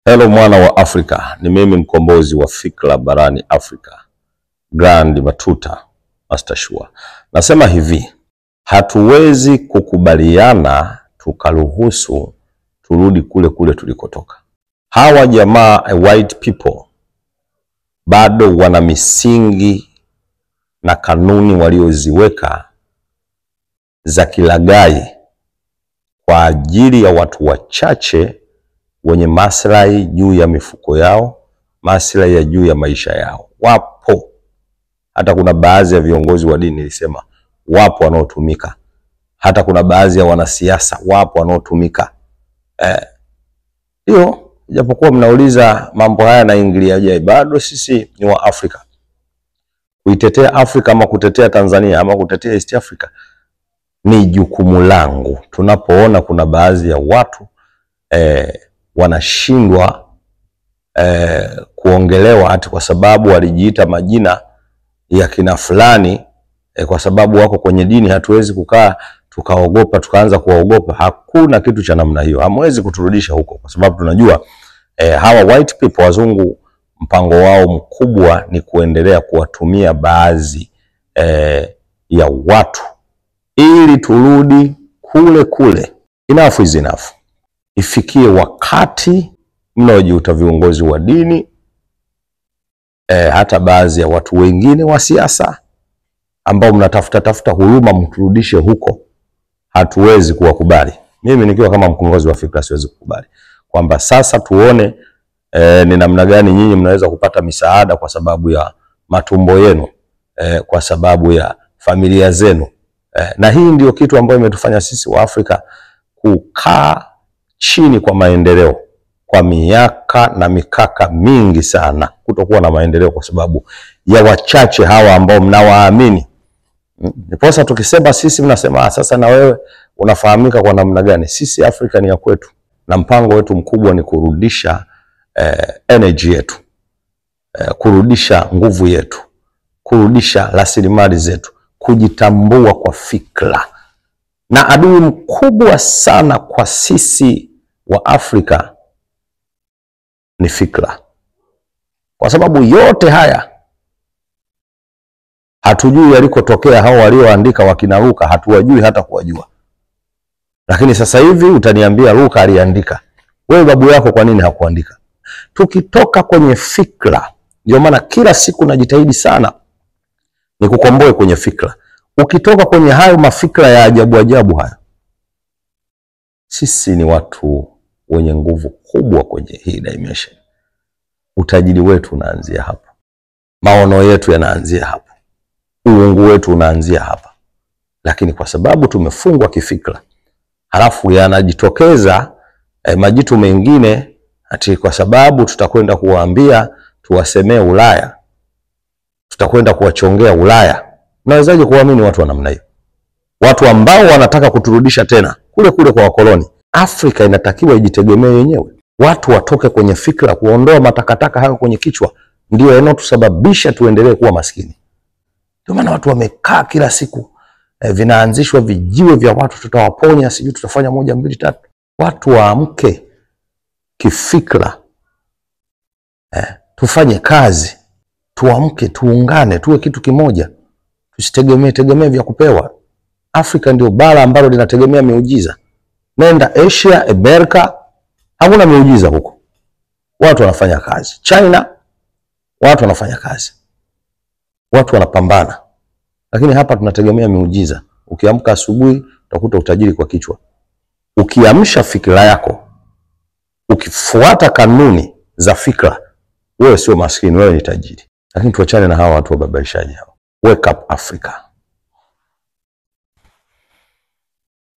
Hello mwana wa Afrika, ni mimi mkombozi wa fikra barani Afrika, Grand Matuta Master Shua. Nasema hivi, hatuwezi kukubaliana tukaruhusu turudi kule kule tulikotoka. Hawa jamaa white people bado wana misingi na kanuni walioziweka za kilaghai kwa ajili ya watu wachache wenye maslahi juu ya mifuko yao, maslahi ya juu ya maisha yao. Wapo, hata kuna baadhi ya viongozi wa dini nilisema wapo wanaotumika, hata kuna baadhi ya wanasiasa wapo wanaotumika. Hiyo japokuwa mnauliza mambo haya naingiliaje, bado sisi ni wa Afrika. Kuitetea Afrika ama kutetea Tanzania ama kutetea East Africa ni jukumu langu. Tunapoona kuna baadhi ya watu wanashindwa kuongelewa hati kwa sababu walijiita majina ya kina fulani, kwa sababu wako kwenye dini, hatuwezi kukaa tukaogopa tukaanza kuwaogopa. Hakuna kitu cha namna hiyo, hamwezi kuturudisha huko, kwa sababu tunajua hawa white people, wazungu, mpango wao mkubwa ni kuendelea kuwatumia baadhi ya watu ili turudi kule kule. Enough is enough. Ifikie wakati mnaojiuta viongozi wa dini, hata baadhi ya watu wengine wa siasa ambao mnatafuta tafuta huruma mturudishe huko, hatuwezi kuwakubali. Mimi nikiwa kama mkombozi wa fikra siwezi kukubali kwamba sasa tuone ni namna gani nyinyi mnaweza kupata misaada kwa sababu ya matumbo yenu, kwa sababu ya familia zenu. Na hii ndio kitu ambayo imetufanya sisi wa Afrika kukaa chini kwa maendeleo kwa miaka na mikaka mingi sana, kutokuwa na maendeleo kwa sababu ya wachache hawa ambao mnawaamini. Ndiposa tukisema sisi mnasema sasa na wewe unafahamika kwa namna gani? Sisi Afrika ni ya kwetu, na mpango wetu mkubwa ni kurudisha energy yetu, kurudisha nguvu yetu, kurudisha rasilimali zetu, kujitambua kwa fikra. Na adui mkubwa sana kwa sisi wa Afrika ni fikra, kwa sababu yote haya hatujui yalikotokea. Hao walioandika wakina Luka hatuwajui hata kuwajua, lakini sasa hivi utaniambia Luka aliandika, wewe babu yako kwa nini hakuandika? Tukitoka kwenye fikra, ndio maana kila siku najitahidi sana nikukomboe kwenye fikra. Ukitoka kwenye hayo mafikra ya ajabu ajabu haya, sisi ni watu wenye nguvu kubwa kwenye hii dimension. Utajiri wetu unaanzia hapo, maono yetu yanaanzia hapo, uungu wetu unaanzia hapa. Lakini kwa sababu tumefungwa kifikra, halafu yanajitokeza majitu mengine ati kwa sababu tutakwenda kuwaambia tuwasemee Ulaya, tutakwenda kuwachongea Ulaya. Unawezaje kuamini watu wa namna hiyo? Watu ambao wanataka kuturudisha tena kule kule kwa wakoloni. Afrika inatakiwa ijitegemee yenyewe. Watu watoke kwenye fikra, kuondoa matakataka hayo kwenye kichwa ndio yanayotusababisha tuendelee kuwa maskini. Ndio maana watu wamekaa kila siku, vinaanzishwa vijiwe vya watu, tutawaponya, sijui tutafanya 1 2 3. Watu waamke kifikra, tufanye kazi, tuamke, tuungane, tuwe kitu kimoja. Tusitegemee tegemee vya kupewa. Afrika ndio bara ambalo linategemea miujiza. Nenda Asia, Amerika, hakuna miujiza huko. Watu wanafanya kazi. China, watu wanafanya kazi. Watu wanapambana. Lakini hapa tunategemea miujiza. Ukiamka asubuhi utakuta utajiri kwa kichwa. Ukiamsha fikra yako, ukifuata kanuni za fikra, wewe sio maskini, wewe ni tajiri. Lakini tuachane na hawa watu wababaishaji hawa. Wake up Africa.